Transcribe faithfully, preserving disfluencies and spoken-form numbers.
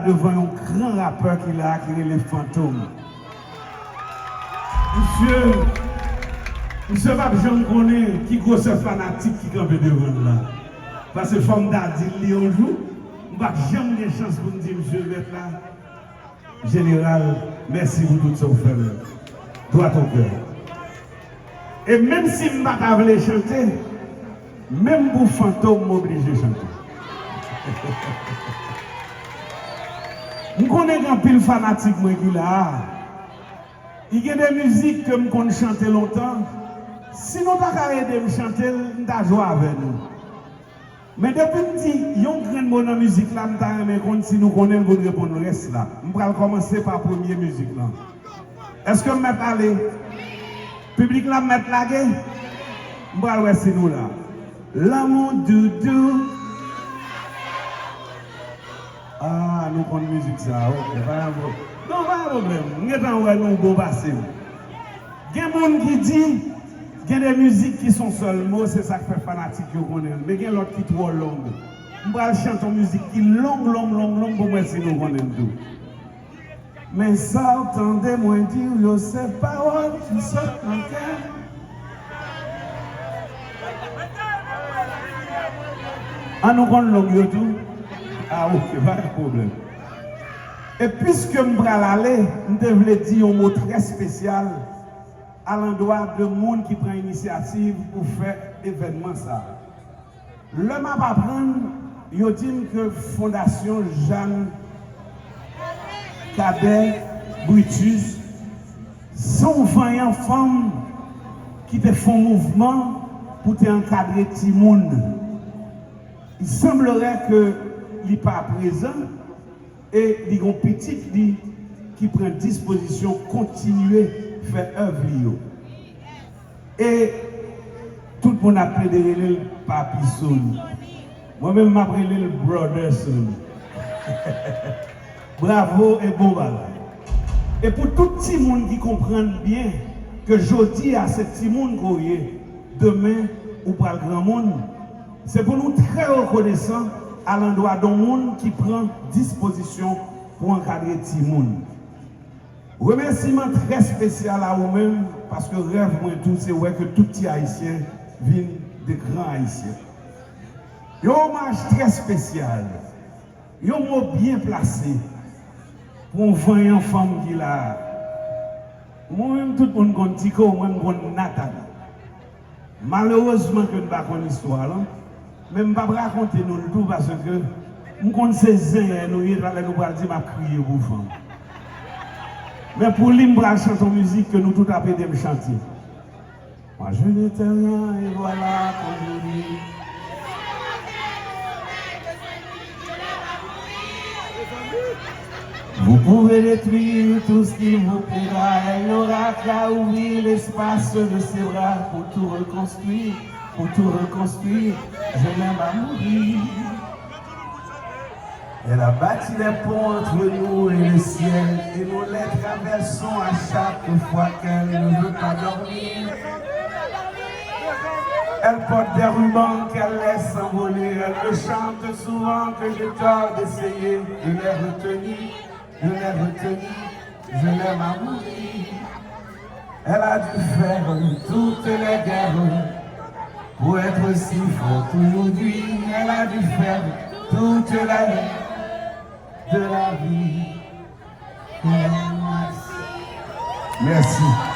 Devan yon gran rapè ki la a, ki rele Fantom. Misye, misye p ap janm konnen ki gwosè fanatik ki kanpe devan l la. Paske fò m ta di l li yon jou, m p ap janm gen chans pou m di misye mèt la. Jeneral, mèsi pou tout sa w fè m. Droit au cœur. E menm si m pa ta vle chante, menm pou Fantom m oblije chante. M konnen gen anpil fanatik mwen ki la a. I gen de mizik ke m konn chante lontan. Si nou ta ka ede m chante l, m ta jwe avè nou. Men depi m di yon grenn mo nan mizik la, m ta renmen konn si nou konnen l pou n reponn rès la. M pral kòmanse pa premye mizik lan. Èske m mèt ale? Piblik la mèt lage? M pral wè si nou la. Lanmou doudou. Ah, nou konn mizik sa, ok. Pa gen pwoblèm. Non, pa gen pwoblèm. M gentan wè nou bon pase m. Gen moun ki di, gen de mizik ki son sèl mo, se sa k fè fanatik yo konnen l. Men gen lòt ki twò long. M pral chante yon mizik ki long, long, long, long pou m wè si nou konnen l tou. Men sa w tande mwen di w yo, se pawòl ki sot nan kè. An nou konn long yo tou? Ah, ok, pa gen pwoblèm. E piske m pral ale, m te vle di yon mo trè espesyal alandwa de moun ki pran inisyativ pou fè evènman sa a. Lè m ap aprann, yo di m ke Fondasyon Jeanne Cadet Brutus se yon vanyan fanm ki te fè yon mouvman pou te ankadre timoun. Il semblerait que li pa prezan, e li gon pitit li ki pran dispozisyon kontinye fè èv li yo. E tout moun ap plede rele l Papi Sony. Mwen menm, m ap rele l Brother Sony. Bravo e bon bagay. E pou tout timoun ki konprann byen ke jodi a se timoun ke w ye, demen ou pral granmoun, se pou nou trè rekonesan alandwa de yon moun ki pran dispozisyon pou ankadre timoun. Remèsiman trè espesyal a ou menm, paske rèv mwen tou se wè ke tout ti Ayisyen vin de gran Ayisyen. Yon omaj trè espesyal, yon mo byen plase pou yon vanyan fanm ki la a. Mwen menm, tout moun konn Tiko, mwen m konn Nathalie. Malerezman ke n pa konn istwa lan, men m p ap rakonte nou l tou, paske m konn se zenyè nou ye, talè nou pral di m ap kriye pou fanm. Men pou li, m pral chante yon mizik ke nou tout ap ede m chante. Moi, je n'étais rien, et voilà qu'aujourd'hui, vous pouvez détruire tout ce qui vous plaira, elle n'aura qu'à ouvrir l'espace de ses bras pour tout reconstruire, pour tout reconstruire. Je l'aime à mourir. Elle a bâti des ponts entre nous et le ciel, et nous les traversons à chaque fois qu'elle ne veut pas dormir. Elle porte des rubans qu'elle laisse s'envoler. Elle me chante souvent que j'ai tort d'essayer de les retenir, de les retenir. Je l'aime à mourir. Elle a dû faire toutes les guerres pour être si forte aujourd'hui. Elle a dû faire toute la guerre de la vie. Merci.